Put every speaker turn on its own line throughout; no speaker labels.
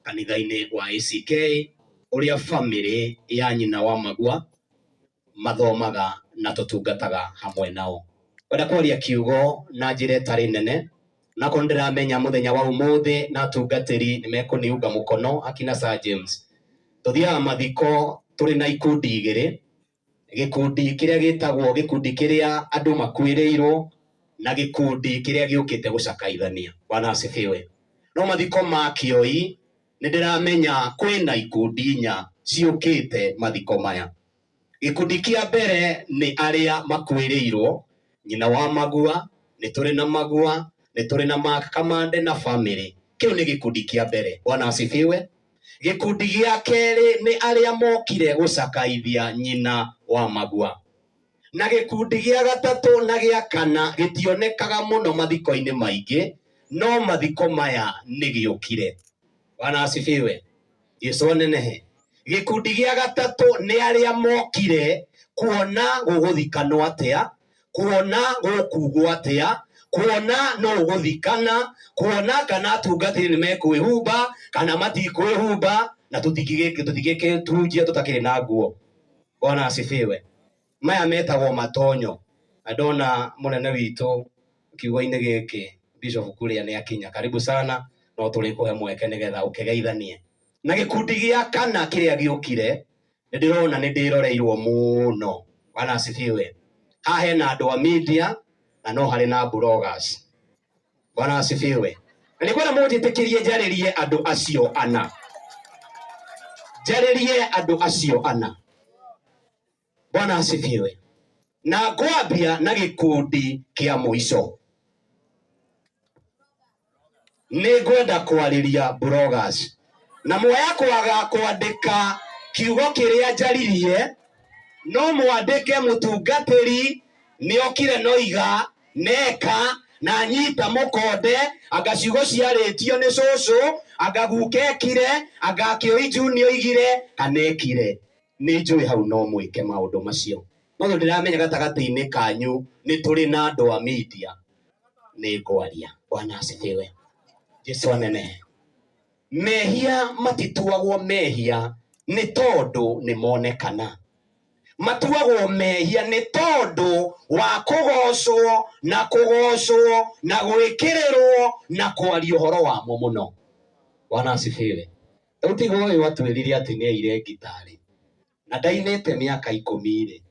Kanitha-inĩ wa ACK ũrĩa famĩlĩ ya nyina wa Magua mathomaga na tũtungataga hamwe nao. Kwenda kwaria kiugo na njĩra ĩtarĩ nene na korwo ndĩramenya mũthenya wa ũmũthĩ na atungatĩri nĩ mekũniunga mũkono akina Sir James. Tũthiaga mathiko tũrĩ na ikundi igĩrĩ, gĩkundi kĩrĩa gĩtagwo gĩkundi kĩrĩa andũ makuĩrĩirwo na gĩkundi kĩrĩa gĩũkĩte gũcakaithania. Bwana asifiwe. No mathiko ma Kĩoi nĩ ndĩramenya kwĩna ikundi inya ciũkĩte mathiko maya. Gĩkundi kĩa mbere nĩ arĩa makuĩrĩirwo, nyina wa Magua, nĩ tũrĩ na Magua, nĩ tũrĩ na Mark Kamande na famĩlĩ. Kĩu nĩ gĩkundi kĩa mbere. Bwana asifiwe. Gĩkundi gĩa kerĩ nĩ arĩa mokire gũcakaithia nyina wa Magua. Na gĩkundi gĩa gatatũ na gĩa kana gĩtionekaga mũno mathiko-inĩ maingĩ, no mathiko maya nĩ gĩũkire. Bwana asifiwe. Jesu anenehe. Gĩkundi gĩa gatatũ nĩ arĩa mokire kuona gũgũthikanwo atĩa, kuona gũkugwo atĩa, kuona no ũgũthikana, kuona kana atungatĩri nĩ mekwĩhumba kana matikwĩhumba, na tũtingĩgĩtunjia tũtakĩrĩ na nguo. Bwana asifiwe. Maya metagwo matonyo. Na ndona mũnene witũ kiugo-inĩ gĩkĩ Bishop Kuria nĩ akinya. Karibu sana, no tũrĩkũhe mweke nĩgetha ũkĩgeithanie. Na gĩkundi gĩa kana kĩrĩa gĩũkire, nĩ ndĩrona nĩ ndĩroreirwo mũno. Bwana asifiwe. Haha hena andũ a media na no harĩ na bloggers. Bwana asifiwe. Na nĩ ngwenda mũnjĩtĩkĩrie njarĩrie andũ acio ana. Njarĩrie andũ acio ana. Bwana asifiwe. Na ngwambia na gĩkundi kĩa mũico. Nĩ ngwenda kwarĩria bloggers. Na mwaya kwaga kwandĩka kiugo kĩrĩa njaririe, no mwandĩke mũtungatĩri nĩokire noiga neka na nyita mũkonde, anga ciugo ciarĩtio nĩ cũcũ, anga guka ekire, anga Kĩoi Junior oigire kana ekire. Nĩ njũĩ hau no mwĩke maũndũ macio. No tondũ ndĩramenya gatagatĩ-inĩ kanyu nĩ tũrĩ na andũ a media, nĩ ngwaria. Bwana asifiwe. Jesu anenehe. Mehia matituagwo mehia nĩ tondũ nĩ monekana. Matuagwo mehia nĩ tondũ wa kũgocwo na kũgocwo na gwĩkĩrĩrwo na kwaria ũhoro wamo mũno. Bwana asifiwe. Rĩu tiga ũyũ atwĩrire atĩ nĩ aire ngitarĩ na ndainĩte mĩaka ikũmi rĩ,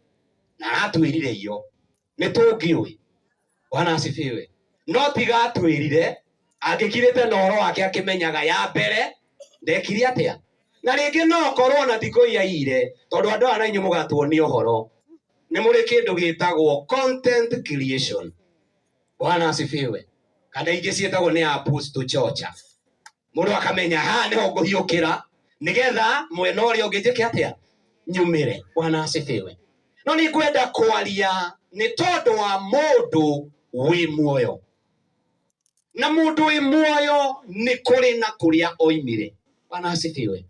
na aratwĩrire iyo, nĩ tũngĩũĩ. Bwana asifiwe. No tiga atwĩrire, angĩkirĩte na ũhoro wake akĩmenyaga ya mbere ndekire atĩa. Na rĩngĩ no korwo na ti kũiyaire, tondũ andũ aya na inyuĩ mũgatuonia ũhoro. Nĩ mũrĩ kĩndũ gĩtagwo content creation. Bwana asifiwe. Kana ingĩ ciĩtagwo nĩ apps to chocha. Mũndũ akamenya haha nĩho ngũhiũkĩra nĩgetha mwena ũrĩa ũngĩ njĩke atĩa, nyumĩre. Bwana asifiwe. No nĩ ngwenda kwaria nĩ tondũ wa mũndũ wĩ muoyo. Na mũndũ wĩ muoyo nĩ kũrĩ na kũrĩa oimire. Bwana asifiwe.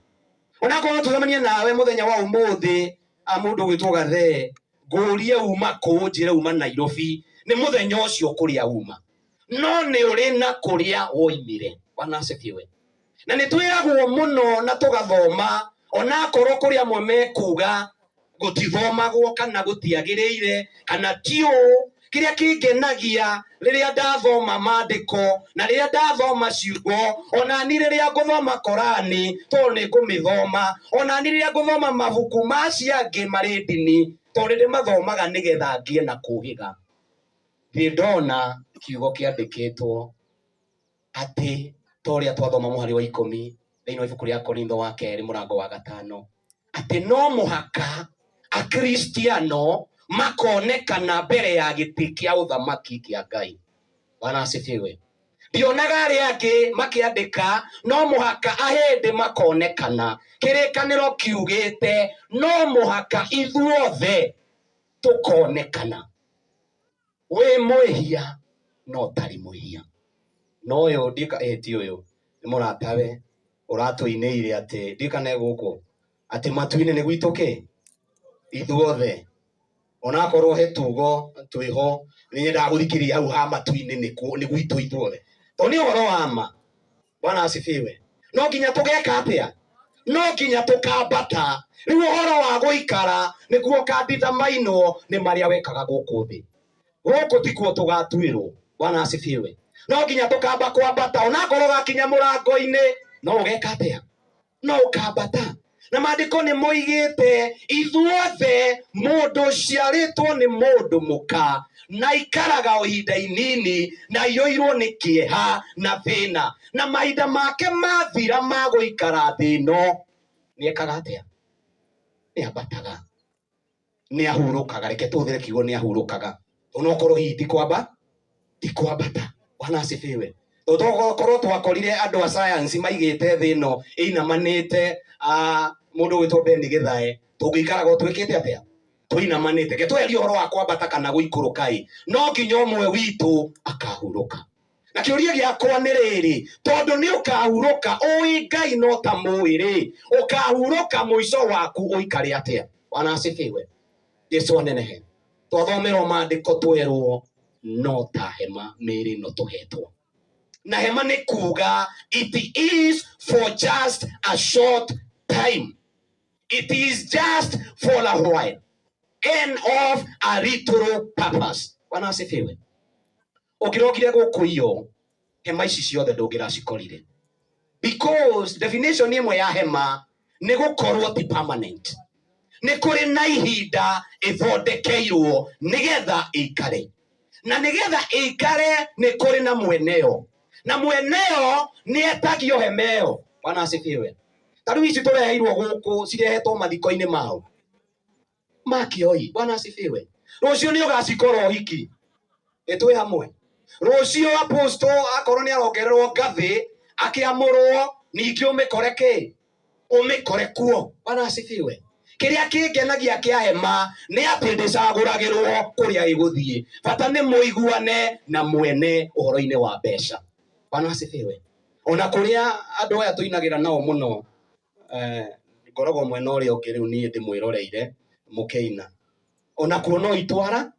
Onakorwo tũcemanie nawe mũthenya wa ũmũthĩ, mũndũ ũgwĩtwo Gathee, ngũrie uma kũ, njĩre uma Nairobi, nĩ mũthenya ũcio kũrĩa uma. No nĩ ũrĩ na kũrĩa woimire. Bwana asifiwe. Na nĩ twĩragwo mũno na tũgathoma, onakorwo kũrĩ amwe mekuga gũtithomagwo kana gũtiagĩrĩire kana ti ũũ. Kĩrĩa kĩngenagia rĩrĩa ndathoma maandĩko na rĩrĩa ndathoma ciugo, onani rĩrĩa ngũthoma Korani, tondũ nĩ ngũmĩthoma, onani rĩrĩa ngũthoma mabuku ma acio angĩ marĩ ndini, tondũ nĩ ndĩmathomaga nĩgetha ngĩe na kũhĩga. Ndirĩ ndona kiugo kĩandĩkĩtwo atĩ ta ũrĩa twathoma mũhari wa ikũmi thĩinĩ wa ibuku rĩa Korintho wa kerĩ mũrango wa gatano, atĩ no mũhaka Akristiano makonekana mbere ya gĩtĩ kĩa ũthamaki kĩa Ngai. Bwana asifiwe. Ndionaga arĩa angĩ makĩandĩka no mũhaka ahĩndĩ makonekana. Kĩrĩkanĩro kiugĩte no mũhaka ithuothe tũkonekana. Wĩ mwĩhia no ũtarĩ mwĩhia. No ũyũ ndika ĩti ũyũ nĩ mũratawe ũratũinĩire atĩ ndika ne gũkũ atĩ matu-inĩ nĩ gwitũ kĩ ithuothe. Onakorwo he tugo twĩho nĩ nyendaga gũthikĩrĩria hau ha matu-inĩ nĩ gwitũ ithuothe, tondũ nĩ ũhoro wa ma. Bwana asifiwe. No nginya tũgeka atĩa? No nginya tũkambata. Rĩu ũhoro wa gũikara nĩguo ũkandithamainwo nĩ marĩa wekaga gũkũ thĩ. Gũkũ tikuo tũgatuĩrwo. Bwana asifiwe. No nginya tũkamba kwambata, onakorwo ũgakinya mũrango-inĩ no ũgeka atĩa? No ũkambata. Na maandĩko nĩ moigĩte ithuothe mũndũ ũciarĩtwo nĩ mũndũ mũka na ikaraga o ihinda inini na aiyũirwo nĩ kĩeha na thĩna, na mahinda make mathira ma gũikara thĩ ĩno nĩ ekaga atĩa? Nĩ ambataga, nĩ ahurũkaga. Reke tũhũthĩre kiugo nĩ ahurũkaga, onokorwo hihi ti kwamba, ti kwambata. Bwana asifiwe. Tũkorwo twakorire andũ a science maigĩte thĩ ĩno ĩinamanĩte, mũndũ ũgwĩtwo Ben Githae, tũngĩikaraga twĩkĩte atĩa? Tũinamanĩte. Reke tweherie ũhoro wa kwambata kana gũikũrũka ĩ, no nginya ũmwe witũ akahurũka. Na kĩũria gĩakwa nĩ rĩrĩ, tondũ nĩ ũkahurũka ũĩ Ngai no ta mũĩ rĩ, ũkahurũka mũico waku ũikare atĩa? Bwana asifiwe. Jesu anenehe. Twathomerwo maandĩko twerwo no ta hema mĩĩrĩ ĩno tũhetwo. Na hema nĩ kuga it is for just a short time. It is just for a while and of a little purpose. Bwana asifiwe. Ũngĩrokire gũkũ iyo hema ici ciothe ndũngĩracikorire, because definition ĩmwe ya hema nĩ gũkorwo ti permanent, nĩ kũrĩ na ihinda ĩthondekeirwo nĩgetha ĩikare, na nĩgetha ĩikare nĩ kũrĩ na mweneo, na mweneo nĩ etagio hema ĩyo. Bwana asifiwe. Ta rĩu ici tũreheirwo gũkũ cirehetwo mathiko-inĩ mao makioi. Bwana asifiwe. Rũciũ nĩ ũgacikora ũhiki, ĩtwĩ hamwe. Rũciũ apostle akorwo nĩ arongererwo ngathĩ akĩamũrwo, ningĩ ũmĩkore kĩ? Ũmĩkore kuo. Bwana asifiwe. Kĩrĩa kĩngenagia kĩa hema nĩ atĩ ndĩcagũragĩrwo kũrĩa ĩgũthiĩ, bata nĩ mũiguane na mwene ũhoro-inĩ wa mbeca. Bwana asifiwe. Ona kũrĩa andũ aya tũinagĩra nao mũno, ngoragwo mwena ũrĩa ũngĩ rĩu niĩ ndĩmwĩroreire mũkĩina, ona kuo no itwara,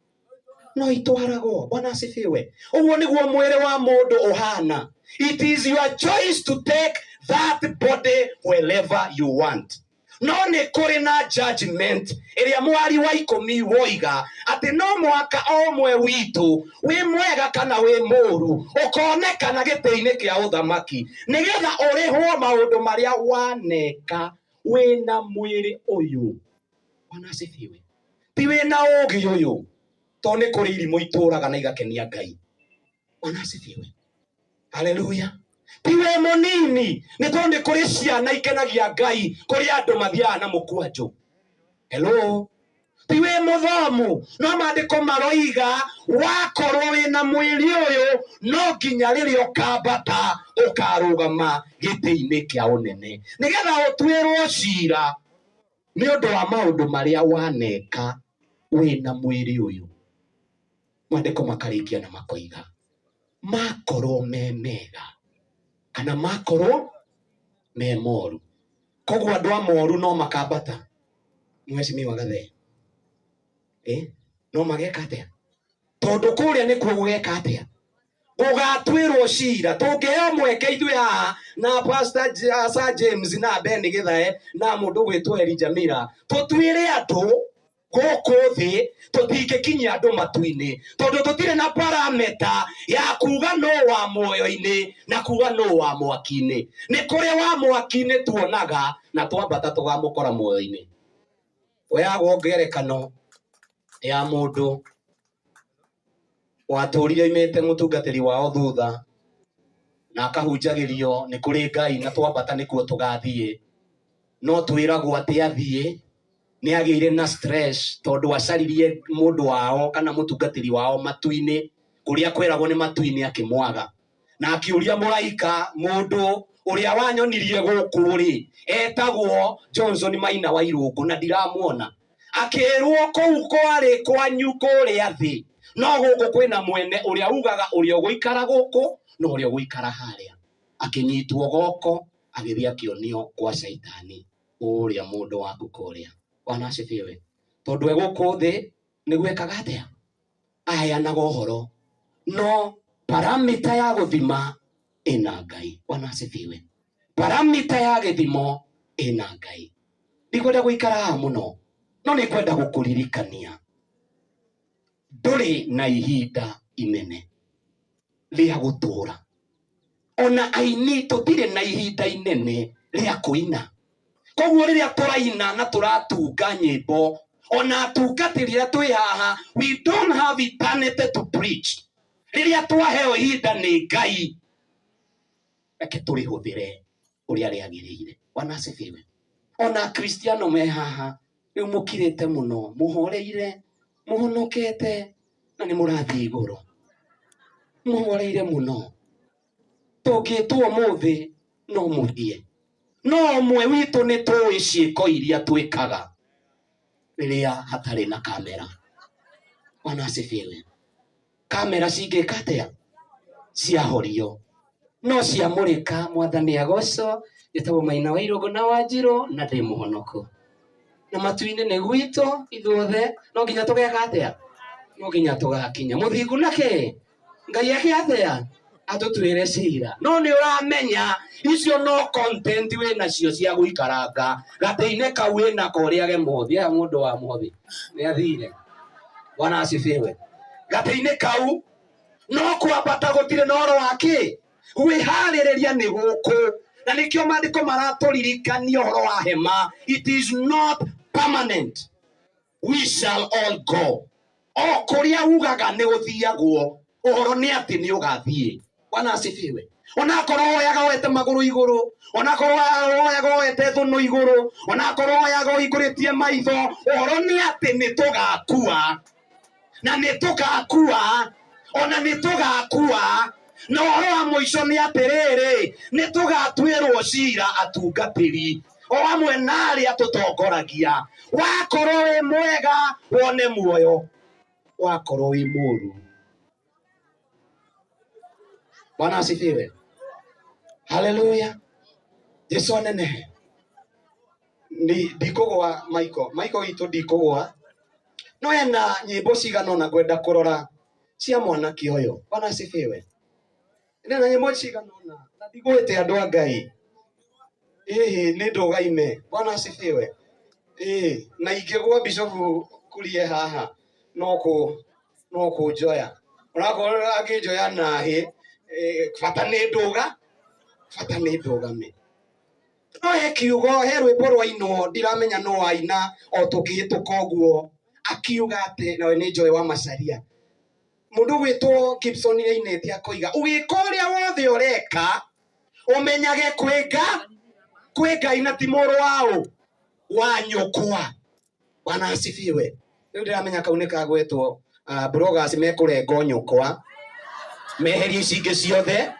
no itwaragwo. Bwana asifiwe. Ũguo nĩguo mwĩrĩ wa mũndũ ũhana. It is your choice to take that body wherever you want. No nĩ kũrĩ na judgment ĩrĩa mwari wa ikũmi woiga atĩ no mũhaka o ũmwe witũ, wĩ mwega kana wĩ mũũru, ũkonekana gĩtĩ-inĩ kĩa ũthamaki nĩgetha ũrĩhwo maũndũ marĩa waneka wĩna mwĩrĩ ũyũ. Bwana asifiwe. Ti wĩna ũũgĩ ũyũ, tondũ nĩ kũrĩ irimũ itũraga na igakenia Ngai. Bwana asifiwe. Haleluya. Ti wĩ mũnini, nĩ tondũ nĩ kũrĩ ciana ikenagia Ngai, kũrĩ andũ mathiaga na mũkwanjũ. Hello. Ti wĩ mũthomu, no maandĩko maroiga wakorwo wĩna mwĩrĩ ũyũ no nginya rĩrĩa ũkambata ũkarũgama gĩtĩ-inĩ kĩa ũnene nĩgetha ũtuĩrwo cira nĩ ũndũ wa maũndũ marĩa waneka wĩna mwĩrĩ ũyũ. Maandĩko makarĩkia na makoiga makorwo me mega kana makorwo me moru. Koguo andũ a moru no makambata, mheshimiwa Gathee, no mageka atĩa? Tondũ kũrĩa nĩkuo gũgeka atĩa? Gũgatuĩrwo cira. Tũngĩheo mweke ithuĩ haha na Pastor Sir James na Ben Githae na mũndũ ũgwĩtwo Elijah Mira, tũtuĩre andũ gũkũ thĩ, tũtingĩkinyia andũ matu-inĩ tondũ tũtirĩ na parameta ya kuga no wa muoyo-inĩ na kuga no wa mwaki-inĩ. Nĩ kũrĩ wa mwaki-inĩ tuonaga na twambata tũgamũkora muoyo-inĩ. Oyagwo ngerekano ya mũndũ watũrire oimĩte mũtungatĩri wao thutha na akahunjagĩrio nĩ kũrĩ Ngai na twambata nĩkuo tũgathiĩ, no twĩragwo atĩ athiĩ nĩ agĩire na stress tondũ acaririe mũndũ wao kana mũtungatĩri wao matu-inĩ, kũrĩa kwĩragwo nĩ matu-inĩ, akĩmwaga na akĩũria mũraika, mũndũ ũrĩa wanyonirie gũkũ rĩ etagwo Johnson Maina wa Irũngũ na ndiramuona. Akĩrwo kũu kwarĩ kwanyu kũrĩa thĩ, no gũkũ kwĩna mwene ũrĩa ugaga ũrĩa ũgũikara gũkũ na ũrĩa ũgũikara harĩa. Akĩnyitwo goko agĩthiĩ akĩonio kwa Caitani ũrĩa mũndũ waku kũrĩa. Bwana asifiwe. Tondũ e gũkũ thĩ nĩguo ekaga atĩa? Aheanaga ũhoro, no paramita ya gũthima ĩna Ngai. Bwana asifiwe. Paramita ya gĩthimo ĩna Ngai. Ndikwenda gũikara haha mũno, no nĩ ngwenda gũkũririkania ndũrĩ na ihinda inene rĩa gũtũra. Ona aini tũtirĩ na ihinda inene rĩa kũina. Koguo rĩrĩa tũraina na tũratunga nyĩmbo, ona atungatĩri arĩa twĩ haha, we don't have eternity to preach. Rĩrĩa twaheo ihinda nĩ Ngai, reke tũrĩhũthĩre ũrĩa rĩagĩrĩire. Bwana asifiwe. Ona Akristiano me haha, rĩu mũkirĩte mũno, mũhoreire, mũhonokete, na nĩ mũrathiĩ igũrũ. Mũhoreire mũno. Tũngĩtwo ũmũthĩ no mũthiĩ. No ũmwe witũ nĩ tũĩ ciĩko iria twĩkaga rĩrĩa hatarĩ na kamera. Bwana asifiwe. Kamera cingĩka atĩa? Ciahorio. No ciamũrĩka, Mwathani agocwo, njĩtagwo Maina wa Irũngũ na Wanjirũ na ndĩ mũhonoku. Na matu-inĩ nĩ gwitũ ithuothe, no nginya tũgeka atĩa? No nginya tũgakinya. Mũthingu na kĩ? Ngai eke atĩa? Atũtuĩre cira. No nĩ ũramenya icio no content wĩ nacio cia gũikaranga gatĩ-inĩ kau wĩnako ũrĩage mũhothi. Aya mũndũ wa mũhothi nĩ athire. Bwana asifiwe. Gatĩ-inĩ kau no kwambata gũtirĩ na ũhoro wa kĩ? Gwĩharĩrĩria nĩ gũkũ. Na nĩkĩo maandĩko maratũririkania ũhoro wa hema. It is not permanent. We shall all go. O kũrĩa ugaga nĩ gũthiagwo, ũhoro nĩ atĩ nĩ ũgathiĩ. Bwana asifiwe. Onakorwo woyaga woete magũrũ igũrũ, onakorwo woyaga woete thũnũ igũrũ, onakorwo woyaga ũhingũrĩtie maitho, ũhoro nĩ atĩ nĩ tũgakua. Na nĩ tũgakua, ona nĩ tũgakua. Na ũhoro wa mũico nĩ atĩrĩrĩ, nĩ tũgatuĩrwo cira atungatĩri o hamwe na arĩa tũtongoragia. Wakorwo wĩ mwega wone muoyo, wakorwo wĩ mũũru. Bwana asifiwe. Haleluya. Jesu anenehe. Ndikũgũa Michael, Michael witũ ndikũgũa. No ena nyĩmbo cigana ũna ngwenda kũrora cia mwanake ũyũ. Bwana asifiwe. Ena nyĩmbo cigana ũna na ndigũĩte andũ a Ngai. Ĩhĩ nĩ ndũgaime. Bwana asifiwe. Ĩĩ na ingĩgũa Bishop Kurie haha no kũnjoya. Onakorwo angĩnjoya na hĩ, bata nĩ ndũga, bata nĩ ndũgame. No he kiugo, he rwĩmbo rwainwo, ndiramenya no aina o tũkĩhĩtũka ũguo, akiuga atĩ, nawe nĩ Joy wa Macharia. Mũndũ ũgwĩtwo Gibson nĩainĩte akoiga, ũgĩka ũrĩa wothe ũreka, ũmenyage kwĩ Ngai na ti mũrũ waũ wa nyũkwa. Bwana asifiwe. Rĩu ndĩramenya kau nĩ kagwetwo, bloggers mekũrengo nyũkwa, meherie ici ingĩ ciothe,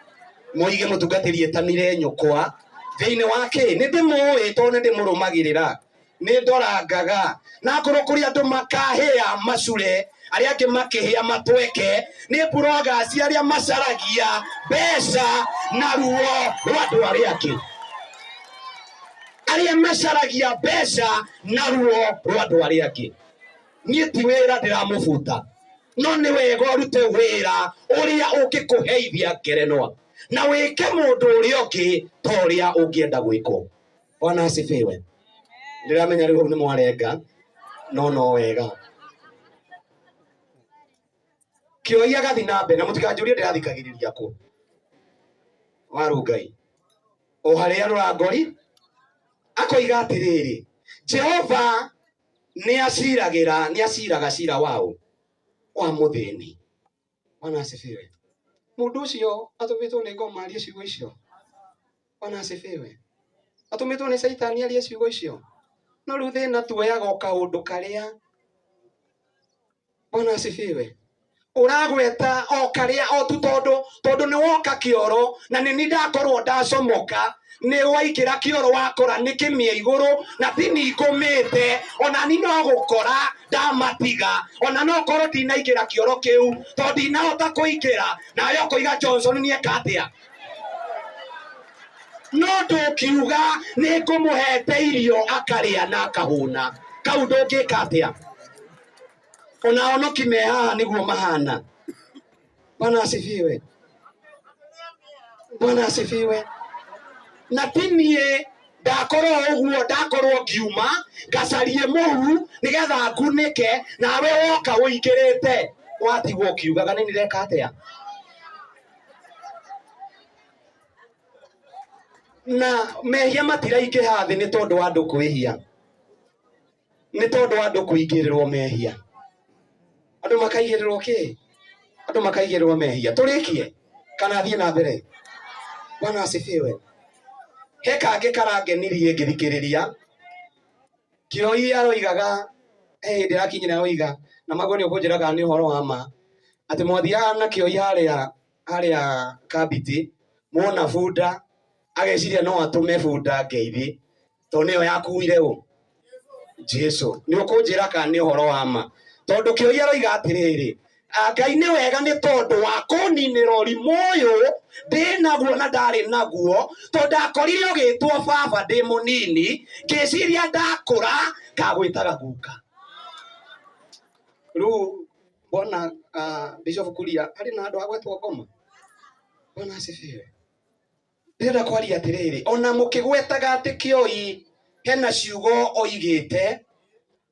moige mũtungatĩri etanire nyũkwa. Thĩinĩ wa kĩ? Nĩ ndĩmũĩ tondũ nĩ ndĩmũrũmagĩrĩra. Nĩ ndorangaga. Na akorwo kũrĩ andũ makahĩa macure, arĩa angĩ makĩhĩa matweke, nĩ bloggers arĩa macaragia mbeca na ruo rwa andũ arĩa angĩ. Arĩa macaragia mbeca na ruo rwa andũ arĩa angĩ. Niĩ ti wĩra ndĩramũbuta, no nĩ wega ũrute wĩra ũrĩa ũngĩkũheithia ngerenwa na wĩke mũndũ ũrĩa ũngĩ ta ũrĩa ũngĩenda gwĩkwo. Bwana asifiwe. Ndĩramenya rĩu hau nĩ mwarenga, no no wega. Kĩoi agathiĩ na mbere, na mũtikanjũrie ndĩrathikagĩrĩria kũ. Warũngai. O harĩa rũrangori, akoiga atĩrĩrĩ, Jehova nĩ aciragĩra, nĩ aciraga cira waũ? Wa mũthĩni. Bwana asifiwe. Mũndũ ũcio atũmĩtwo nĩ ngoma arie ciugo icio. Bwana asifiwe. Atũmĩtwo nĩ Caitani arie ciugo icio. No rĩu thĩna tuoyaga o kaũndũ karĩa. Bwana asifiwe. Ũragweta o karĩa o tu tondũ nĩ woka kĩoro na nĩ ni ndakorwo ndacomoka, nĩ waingĩra kĩoro wakora nĩ kĩmĩa igũrũ na ti ningũmĩte, ona ni no gũkora ndamatiga, ona no korwo ndinaingĩra kĩoro kĩu tondũ ndinahota kũingĩra, nawe ũkoiga Johnson nĩ eka atĩa? No ndũkiuga nĩ ngũmũhete irio akarĩa na akahũna, kau ndũngĩka atĩa? Ona honoki me haha nĩguo mahana. Bwana asifiwe. Bwana asifiwe. Na ti niĩ ndakorwo ũguo, ndakorwo ngiuma ngacarie mũhu nĩgetha ngunĩke, nawe woka ũingĩrĩte watigwo ũkiugaga nĩ ndĩreka atĩa. Na mehia matiraingĩha thĩ nĩ tondũ wa andũ kwĩhia, nĩ tondũ wa andũ kũingĩrĩrwo mehia. Andũ makaigĩrĩrwo kĩ? Andũ makaigĩrĩrwo mehia. Tũrĩkie kana thiĩ na mbere? Bwana asifiwe. He kangĩ karangenirie ngĩthikĩrĩria. Kĩoi aroigaga, he hĩndĩ arakinyĩra aroiga, na maguo nĩ ũkũnjĩra kana nĩ ũhoro wa ma, atĩ mwathiaga na kĩoi harĩa Kambiti, mwona bunda, ageciria no atũme bunda ngeithi, tondũ nĩyo yakuire ũ? Jesu. Nĩ ũkũnjĩra kana nĩ ũhoro wa ma? Tondũ kĩoi aroiga atĩrĩrĩ, Ngai nĩ wega nĩ tondũ wa kũninĩra ũrimũ ũyũ ndĩ naguo na ndarĩ naguo, tondũ ndakorire ũgĩtwo baba ndĩ mũnini, ngĩciria ndakũra ngagwĩtaga guka. Rĩu mbona Bishop Kuria arĩ na andũ a gwetwo ngoma. Bwana asifiwe. Ndĩrenda kwaria atĩrĩrĩ, ona mũkĩgwetaga atĩ kĩoi hena ciugo oigĩte,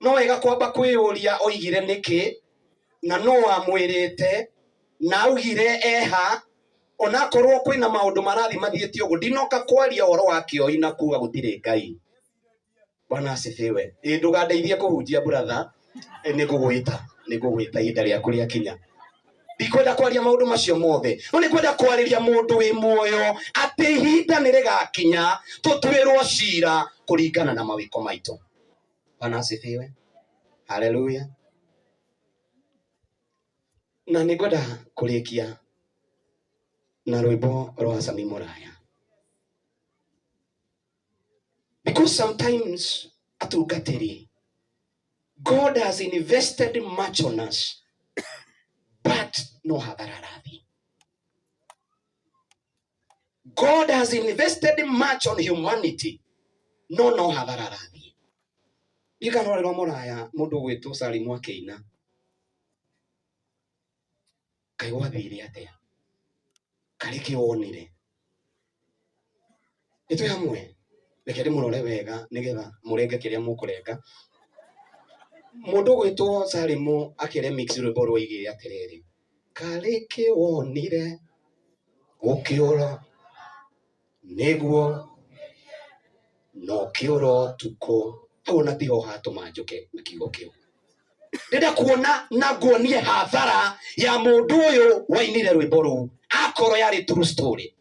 no wega kwamba kwĩyũria oigire nĩkĩ, na no amwĩrĩte, na augire eha, onakorwo kwĩna maũndũ marathiĩ mathiĩte ũguo. Ndinoka kwaria ũhoro wa kĩoi na kuga gũtirĩ Ngai. Bwana asifiwe. Ĩ ndũgandeithie kũhunjia brother, nĩ ngũgwĩta ihinda rĩaku rĩakinya. Ndikwenda kwaria maũndũ macio mothe, no nĩ kwenda kwarĩria mũndũ wĩ muoyo atĩ ihinda nĩ rĩgakinya tũtuĩrwo cira kũringana na mawĩko maitũ. Bwana asifiwe. Haleluya. Na nĩ ngwenda kũrĩkia na rwĩmbo rwa Sami Mũraya. Because sometimes atungatĩri, God has invested much on us, but no hathara arathiĩ. God has invested much on humanity, no hathara arathiĩ. Ndirikana rwarĩ rwa Mũraya mũndũ ũgwĩtwo Salimu akĩina. Kaĩ gwathire atĩa? Karĩ kĩ wonire? Nĩ twĩ hamwe? Reke ndĩmũrore wega nĩgetha mũrenge kĩrĩa mũkũrenga. Mũndũ ũgwĩtwo Salimu akĩremix rwĩmbo rwoigire atĩrĩrĩ, karĩ kĩ wonire ũkĩũra nĩguo na ũkĩũra ũtukũ. Hau ona tiho hatũma njũke na kiugo kĩu. Ndĩrenda kuona na nguonie hathara ya mũndũ ũyũ wainire rwĩmbo rũu, akorwo yarĩ true story.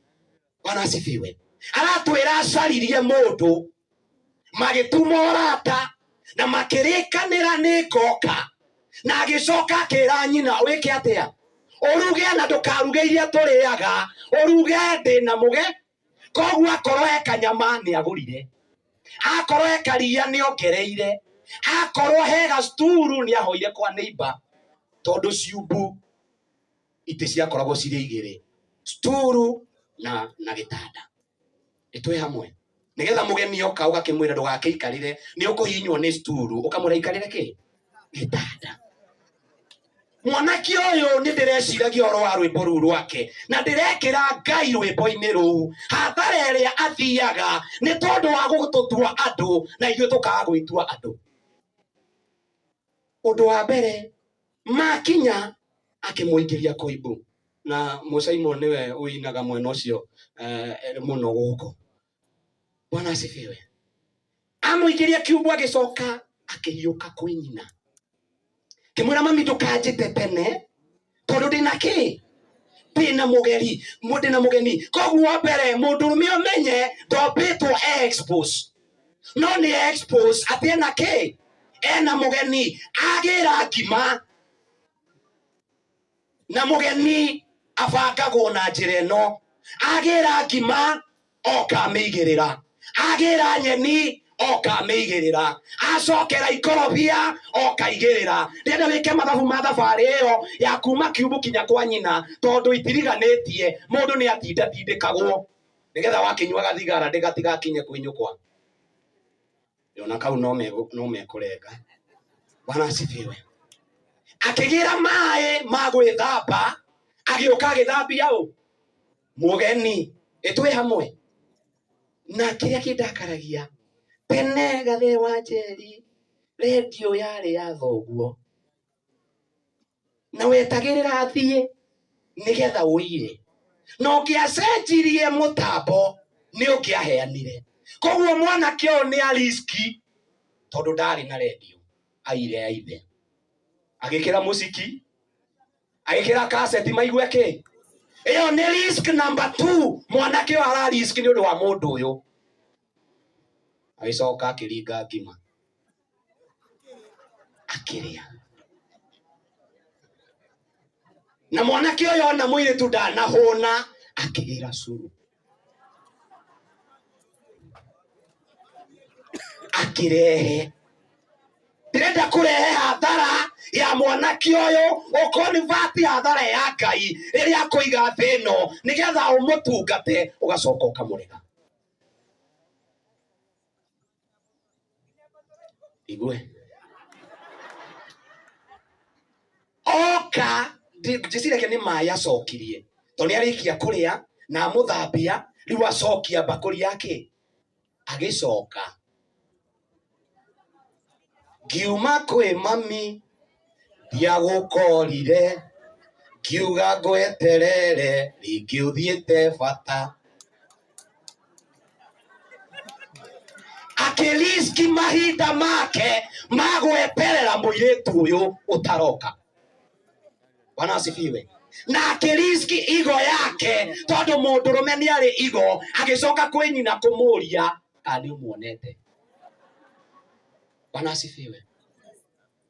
Bwana asifiwe. Aratwĩra acaririe mũndũ, magĩtuma ũrata na makĩrĩkanĩra nĩ ngoka, na agĩcoka akĩra nyina wĩke atĩa, ũruge na ndũkaruge iria tũrĩaga, ũruge ndĩna mũge. Koguo akorwo he kanyama nĩ agũrire, akorwo he karia nĩ ongereire, akorwo he gacturu nĩ ahoire kwa neighbor, tondũ ciumbu itĩ ciakoragwo cirĩ igĩrĩ, sturu na gĩtanda. Nĩ twĩ hamwe? Nĩgetha mũgeni oka ũgakĩmwĩra ndũgakĩikarĩre, nĩ ũkũhihinywo nĩ sturu, ũkamwĩra ikarĩre kĩ? Gĩtanda. Mwanake ũyũ nĩ ndĩreciragia ũhoro wa rwĩmbo rũu rwake, na ndĩrekĩra Ngai rwĩmbo-inĩ rũu hathara ĩrĩa athiaga nĩ tondũ wa gũtũtua andũ na ithuĩ tũkaga gwĩtua andũ. Ũndũ wa mbere makinya akĩmũingĩria koimbu, na Mũcaimon nĩwe ũinaga mwena ũcio mũno gũkũ. Bwana asifiwe. Amũingĩria kiumbu agĩcoka akĩhiũka kwĩ nyina, kĩmwĩra mami ndũkanjĩte tene tondũ ndĩna kĩ? Ndĩna mũgeri, ndĩna mũgeni. Koguo wa mbere mũndũrũme ũmenye ndombĩtwo expose, no nĩ expose atĩ ena kĩ? Ena mũgeni. Agĩra ngima na mũgeni abangagwo na njĩra ĩno, agĩra ngima oka amĩigĩrĩra, agĩra nyeni oka amĩigĩrĩra, acokera ikorobia oka igĩrĩra. Ndĩrenda wĩke mathabu ma thabarĩ ĩyo ya kuma kiumbu kinya kwa nyina, tondũ itiriganĩtie, mũndũ nĩ atindatindĩkagwo nĩgetha wakĩnyuaga thigara ndĩgatigakinye kwĩ nyũkwa. Ona kau no mekũrenga. Bwana asifiwe. Akĩgĩra maĩ ma gwĩthamba, agĩũka agĩthambia ũ? Mũgeni. Ĩtwĩ hamwe. Na kĩrĩa kĩndakaragia tene Gathee wa Njeri redio yarĩ ya thoguo na wetagĩrĩra athiĩ nĩgetha ũiye, na ũngĩacenjirie mũtambo nĩ ũngĩaheanire. Koguo mwanake ũyũ nĩ ariski tondũ ndarĩ na redio, aire ya ithe agĩkĩra mũciki, agĩkĩra kaseti maigue kĩ. Ĩyo nĩ risk number 2, mwanake ũyũ ara risk nĩ ũndũ wa mũndũ ũyũ. Agĩcoka akĩringa ngima akĩrĩa, na mwanake ũyũ ona mũirĩtu ndanahũna akĩgĩra curu akĩrehe. Ndĩrenda kũrehe hathara ya mwanake ũyũ ũkonivati hathara ya Ngai rĩrĩa akũiga thĩ ĩno nĩgetha ũmũtungate ũgacoka ũkamũrega. Igue oka njĩciragia nĩ maĩ acokirie tondũ nĩ arĩkia kũrĩa na amũthambia, rĩu acokia mbakũri yake agĩcoka ngiuma kwĩ mami ndiagũkorire, ngiuga ngweterere rĩngĩ ũthiĩte bata. Akĩriski mahinda make ma gweterera mũirĩtu ũyũ ũtaroka. Bwana asifiwe. Na akĩriski igo yake tondũ mũndũrũme nĩ arĩ igo, agĩcoka kwĩ nyina kũmũria kana nĩ ũmuonete. Bwana asifiwe.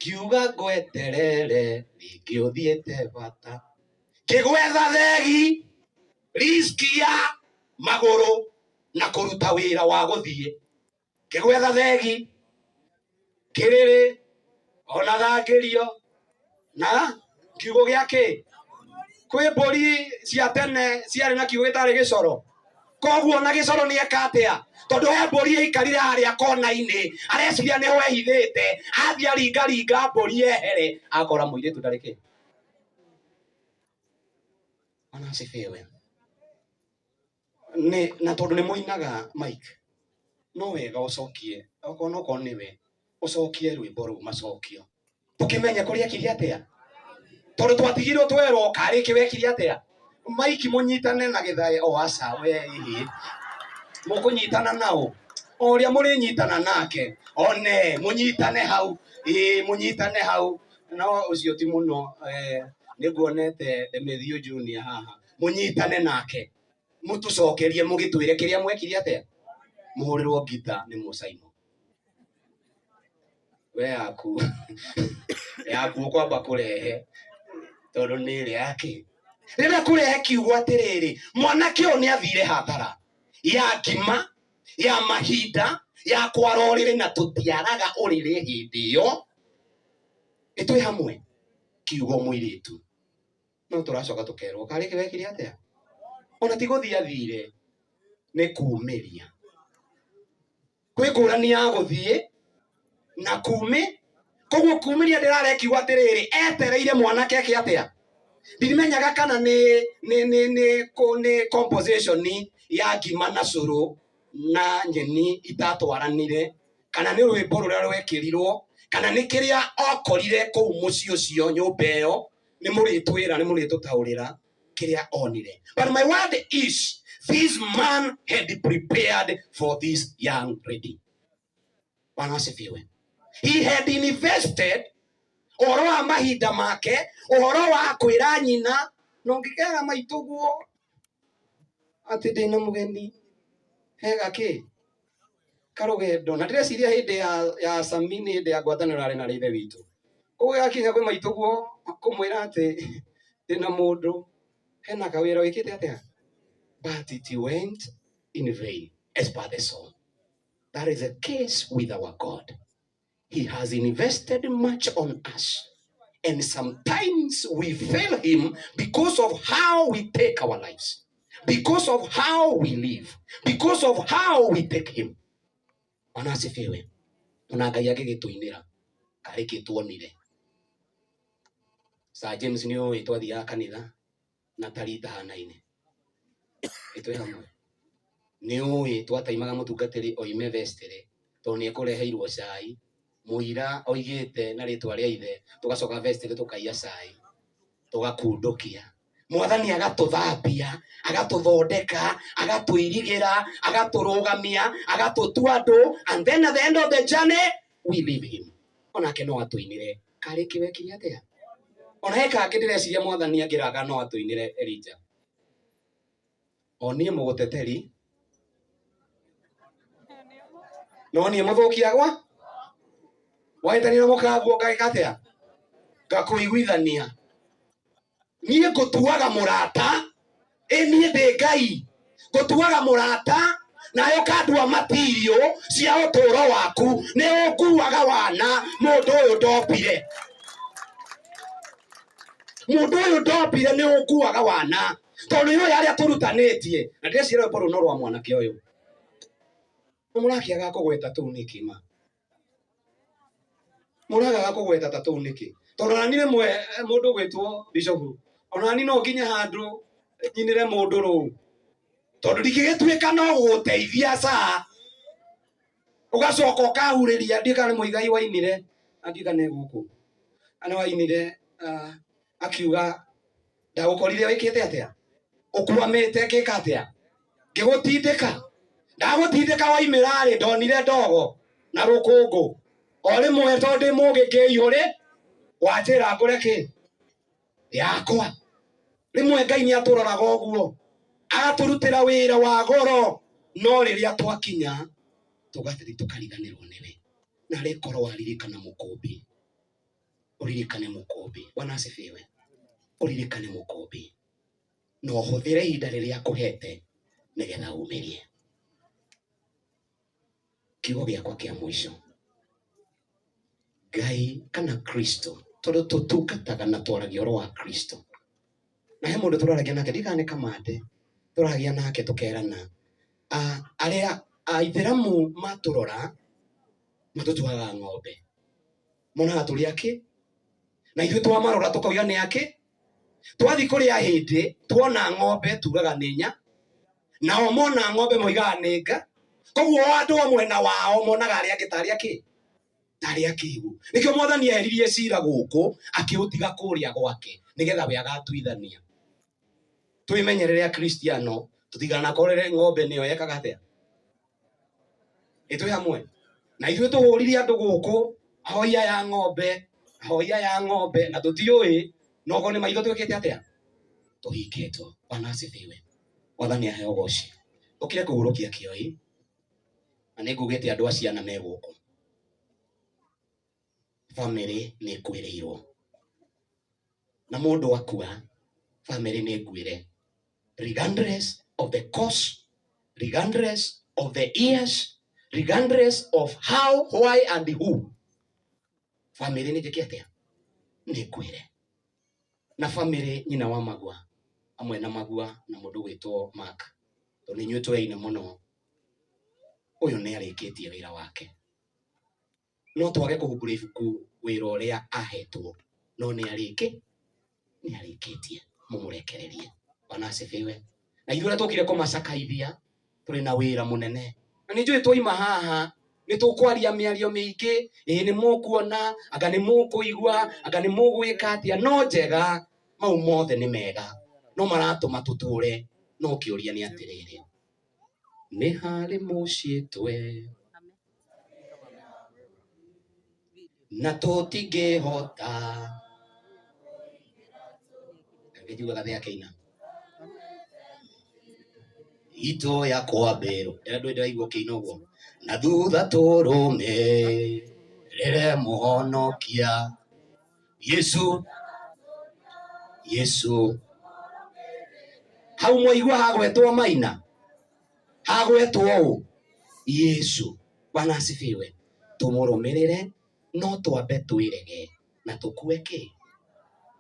Ngiuga ngweterere rĩngĩ ũthiĩte bata, ngĩgwetha thegi riski ya magũrũ na kũruta wĩra wa gũthiĩ, ngĩgwetha thegi kĩrĩrĩ ona thangĩrio na kiugo gĩa kĩ kwĩ mbũri cia tene ciarĩ na kiugo gĩtarĩ gĩcoro. Koguo na gĩcoro nĩ eka atĩa? Tondũ he mbũri ĩikarire harĩa kona-inĩ areciria nĩho ehithĩte, athiĩ aringaringa mbũri ehere akora mũirĩtu ndarĩ kĩ. Bwana asifiwe. Nĩ na tondũ nĩ mũinaga Mike, no wega ũcokie okorwo no korwo nĩwe ũcokie rwĩmbo rũu macokio tũkĩmenye kũrĩa ekire atĩa, tondũ twatigirwo twerwo karĩ kĩ wekire atĩa. Mike mũnyitane na gĩthae o aca we ihi mũkũnyitana nao o ũrĩa mũrĩnyitana nake one mũnyitane hau, ĩĩ mũnyitane hau. No ũcio ti mũno, nĩnguonete Demethiũ Junior haha, mũnyitane nake mũtũcokerie mũgĩtwĩre kĩrĩa mwekire atĩa. Mũhũrĩrwo ngita nĩ Mũcaino we yaku yaku ũkwamba kũrehe tondũ nĩ ĩrĩa yake. Rĩrĩa kũrehe kiugo atĩrĩrĩ, mwanake ũyũ nĩ athire hathara ya ngima ya mahinda ya kwara ũrĩrĩ, na tũtiaraga ũrĩrĩ hĩndĩ ĩyo. Nĩ twĩ hamwe kiugo mũirĩtu, no tũracoka tũkerwo karĩ kĩ wekire atĩa. Ona ti gũthiĩ athire, nĩ kumĩria. Kwĩ ngũrani ya gũthiĩ na kumĩ. Koguo kumĩria ndĩrare kiugo atĩrĩrĩ, etereire mwanake eke atĩa. Ndimenyaga kana nĩ composition ya ngima na cũrũ na nyeni itatwaranire, kana nĩ rwĩmbo rũrĩa rwekĩrirwo, kana nĩ kĩrĩa okorire kũu mũciĩ ũcio nyũmba ĩyo. Nĩ mũrĩtwĩra, nĩ mũrĩtũtaũrĩra kĩrĩa onire. But my word is, this man had prepared for this young lady. Bwana asifiwe. He had invested ũhoro wa mahinda make, ũhoro wa kwĩra nyina, na ũngĩkera maitũ guo atĩ ndĩna mũgeni hega kĩ karũgendo. Na ndĩreciria hĩndĩ ya Sami nĩ hĩndĩ ya ngwatanĩro arĩ na ithe witũ. Koguo yakinya kwĩ maitũ guo kũmwĩra atĩ ndĩna mũndũ hena kawĩra wĩkĩte atĩa, but it went in vain as per the song. That is the case with our God. He has invested much on us, and sometimes we fail him because of how we take our lives, because of how we live, because of how we take him. Bwana asifiwe. Ona Ngai agĩgĩtũinĩra karĩ kĩ tuonire. Sir James nĩ ũĩ twathiaga kanitha na tari itahanaine. Ĩtwĩ hamwe. Nĩ ũĩ twataimaga mũtungatĩri oime vestry tondũ nĩ ekũreheirwo cai, mũira oigĩte na rĩtwa rĩa ithe, tũgacoka vestry tũkaiya cai, tũgakundũkia. Mwathani agatũthambia, agatũthondeka, agatũirigĩra, agatũrũgamia, agatũtua andũ, and then at the end of the journey we leave him. Onake no atũinĩre karĩ kĩwekire atĩa? Ona he kangĩ ndĩreciria mwathani angĩraga no atũinĩre Elijah. O niĩ mũgũteteri no niĩ mũthũkia gwa wahĩtania na mũkaguo ngagĩka atĩa? Ngakũiguithania. Niĩ ngũtuaga mũrata, ĩ niĩ ndĩ Ngai, ngũtuaga mũrata nawe ũkandua matirio cia ũtũũro waku, nĩ ũnguaga wana mũndũ ũyũ ndombire. Mũndũ ũyũ ndombire nĩ ũnguaga wana, tondũ nĩ ũyũ arĩa tũrutanĩtie. Na ndĩreciria rwĩmbo rũu no rwa mwanake ũyũ. Na mũrakĩaga kũgweta tũu nĩkĩ ma? Mũragaga kũgweta ta tũu nĩkĩ? Tondũ ona niĩ rĩmwe mũndũ ũgwĩtwo Bishop, ona niĩ no nginye handũ nyinĩre mũndũ rũu, tondũ ndingĩgĩtuĩka no gũgũteithia ca, ũgacoka ũkahurĩria. Ndiũĩ kana nĩ Mũigai wainire, na ndiũĩ kana e gũkũ, na nĩ wainire akiuga ndagũkorire wĩkĩte atĩa, ũkwamĩte ngĩka atĩa, ngĩgũtindĩka, ndagũtindĩka waimĩra rĩ, ndonire ndogo na rũkũngũ o rĩmwe, tondũ ndĩ mũgĩ ngĩihũrĩ wanjĩra ngũre kĩ yakwa. Rĩmwe Ngai nĩ atũroraga ũguo, agatũrutĩra wĩra wa goro, no rĩrĩa twakinya tũgathiĩ tũkariganĩrwo nĩwe. Na rĩkorwo waririkana mũkũmbi, ũririkane mũkũmbi. Bwana asifiwe. Ũririkane mũkũmbi na ũhũthĩre ihinda rĩrĩa akũhete nĩgetha umĩrie. Kiugo gĩakwa kĩa mũico, Ngai kana Kristo, tondũ tũtungataga na twaragia ũhoro wa Kristo. Na he mũndũ tũraragia nake, ndiũĩ kana nĩ Kamande, tũraragia nake tũkerana, arĩa aithĩramu matũrora matũtuaga ng'ombe, monaga tũrĩ akĩ, na ithuĩ twamarora tũkauga nĩ akĩ. Twathiĩ kũrĩa hĩndĩ tuona ng'ombe tugaga nĩ nya, nao mona ng'ombe moigaga nĩ nga. Koguo andũ a mwena wao monaga arĩa angĩ tarĩ akĩ, tarĩ akĩgu. Nĩkĩo mwathani eheririe cira gũkũ akĩũtiga kũrĩa gwake, nĩgetha we agatuithania. Twĩmenyerere akristiano tũtiganakorere ng'ombe nĩyo yekaga atĩa. Ĩ twĩ hamwe na ithuĩ tũhũrire andũ gũkũ ahoi aya a ng'ombe, ahoi aya a ng'ombe, na tũtiũĩ nokorwo nĩ maitho twĩkĩte atĩa, tũhingĩtwo. Bwana asifiwe. Mwathani aheo ũgoci. Ũkire kũhurũkia kĩoi, na nĩ ngugĩte andũ a ciana me gũkũ, bamĩrĩ nĩ ĩkuĩrĩirwo, na mũndũ akua bamĩrĩ nĩ ĩkuĩre, regardless of the cause, regardless of the years, regardless of how, why and who, bamĩrĩ nĩ njĩke atĩa, nĩ ĩkuĩre. Na bamĩrĩ nyina wa Magua amwe na Magua na mũndũ ũgwĩtwo Mark, tondũ nĩ inyuĩ tweine mũno, ũyũ nĩ arĩkĩtie wĩra wake. No twage kũhumbũria ibuku wĩra ũrĩa ahetwo, no nĩ arĩkĩtie, mũmũrekererie. Bwana asifiwe. Na ithuĩ arĩa tũkire kũmacakaithia tũrĩ na wĩra mũnene, na nĩ njũĩ twaima haha nĩ tũkwaria mĩario mĩingĩ, ĩ nĩ mũkuona, anga nĩ mũkũigua, anga nĩ mũgwĩka atĩa, no njega, mau mothe nĩ mega, no maratũma tũtũre. No kĩũria nĩ atĩrĩrĩ, nĩ harĩ mũciĩ twe na tũtingĩhota. Ngĩnjiguaga thĩ akĩina itũ ya kwambĩrwo, ndĩra ndũĩ ndĩraigua ũkĩina ũguo, na thutha tũrũmĩrĩre mũhonokia Yesu, Yesu. Hau mwaigua hagwetwo maina, hagwetwo ũ? Yesu. Bwana asifiwe. Tũmũrũmĩrĩre, no twambe twĩrege na tũkue kĩ?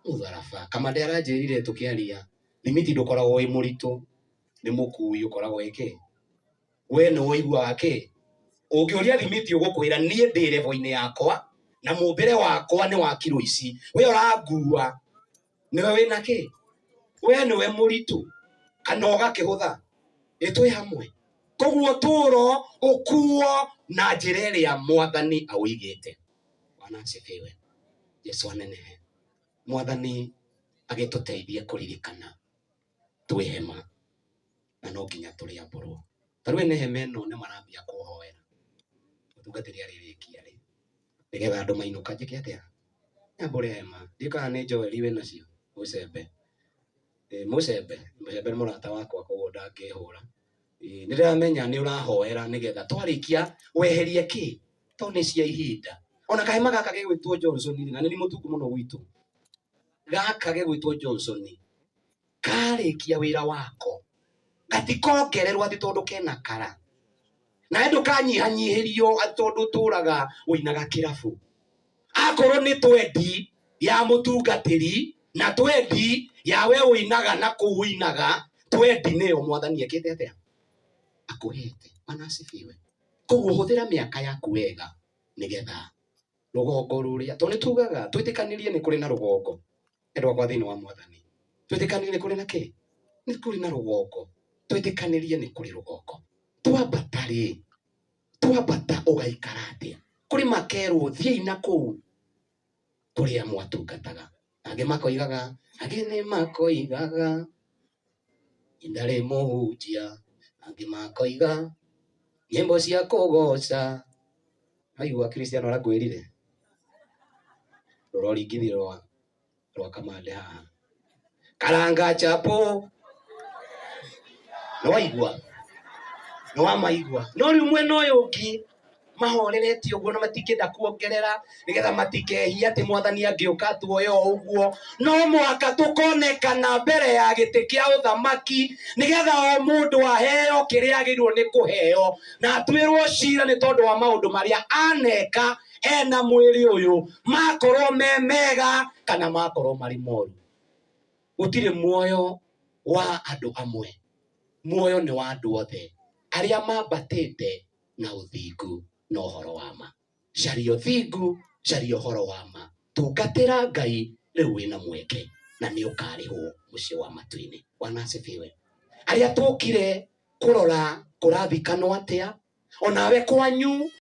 Mũtharaba. Kamande aranjĩrire tũkĩaria, thimiti ndũkoragwo wĩ mũritũ, nĩ mũkui ũkoragwo wĩ kĩ? We nĩ ũiguaga kĩ? Ũngĩũria thimiti ũgũkwĩra niĩ ndĩ level-inĩ yakwa na mũmbĩre wakwa nĩ wa kiro ici, we ũrangua nĩwe wĩna kĩ? We nĩwe mũritũ kana ũgakĩhũtha. Ĩ twĩ hamwe. Koguo turo ukuo na njira ĩrĩa mwathani awĩigĩte. Bwana asifiwe. Jesu anenehe. Mwathani agĩtũteithie kũririkana twĩ hema na no nginya tũrĩambũrwo. Ta rĩu ene hema ĩno nĩ marambia kũhoera mũtungatĩri arĩrĩkia rĩ, nĩgetha andũ mainũka njĩke atĩa? Nyambũre hema. Ndiũĩ kana nĩ Joel wĩnacio mũcembe. Mũcembe, mũcembe nĩ mũrata wakwa koguo ndangĩhũra. Nĩ ndĩramenya nĩ ũrahoera nĩgetha twarĩkia weherie kĩ tondũ nĩ cia ihinda. Ona kahema gaka gegwĩtwo Johnson na nĩ mũtungu mũno gwitũ. Gaka gegwĩtwo Johnson karĩkia wĩra wako gatikongererwo atĩ tondũ kena kara, nawe ndũkanyihanyihĩrio atĩ tondũ ũtũraga ũinaga kĩrabu. Akorwo nĩ twendi ya mũtungatĩri na twendi ya we ũinaga na kũu ũinaga, twendi nĩyo mwathani ekĩte atĩa? Akũhete. Bwana asifiwe. Koguo hũthĩra mĩaka yaku wega nĩgetha rũgongo rũrĩa, tondũ nĩ tugaga twĩtĩkanĩrie nĩ kũrĩ na rũgongo. Endwa akwa thĩinĩ wa mwathani, twĩtĩkanĩrie nĩ kũrĩ na kĩ? Nĩ kũrĩ na rũgongo. Twĩtĩkanĩrie nĩ kũrĩ rũgongo. Twambata rĩ, twambata ũgaikara atĩa? Kũrĩ makerwo thiĩi na kũu kũrĩa mwatungataga. Angĩ makoigaga, angĩ nĩ makoigaga ndarĩ mũhunjia, angĩ makoiga nyĩmbo cia kũgoca. Waigua Kristiano arĩa ngwĩrire? Rũroringithio rwa kamande haha. Karanga chapo. Nĩwaigua? Nĩwamaigua? No rĩu mwena ũyũ ũngĩ mahorerete ũguo na matingĩenda kuongerera nĩgetha matikehie atĩ mwathani angĩũka atuoye o ũguo. No mũhaka tũkonekana mbere ya gĩtĩ kĩa ũthamaki nĩgetha o mũndũ aheo kĩrĩa agĩrĩirwo nĩ kũheo na atuĩrwo cira nĩ tondũ wa maũndũ marĩa aneka ena mwĩrĩ ũyũ, makorwo me mega kana makorwo marĩ moru. Gũtirĩ muoyo wa andũ amwe, muoyo nĩ wa andũ othe arĩa mambatĩte na ũthingu na ũhoro wa ma. Caria ũthingu, caria ũhoro wa ma, tungatĩra Ngai rĩu wĩna mweke na nĩ ũkarĩhwo mũciĩ wa matu-inĩ. Bwana asifiwe. Arĩa tũkire kũrora kũrathikanwo atĩa, onawe kwanyu.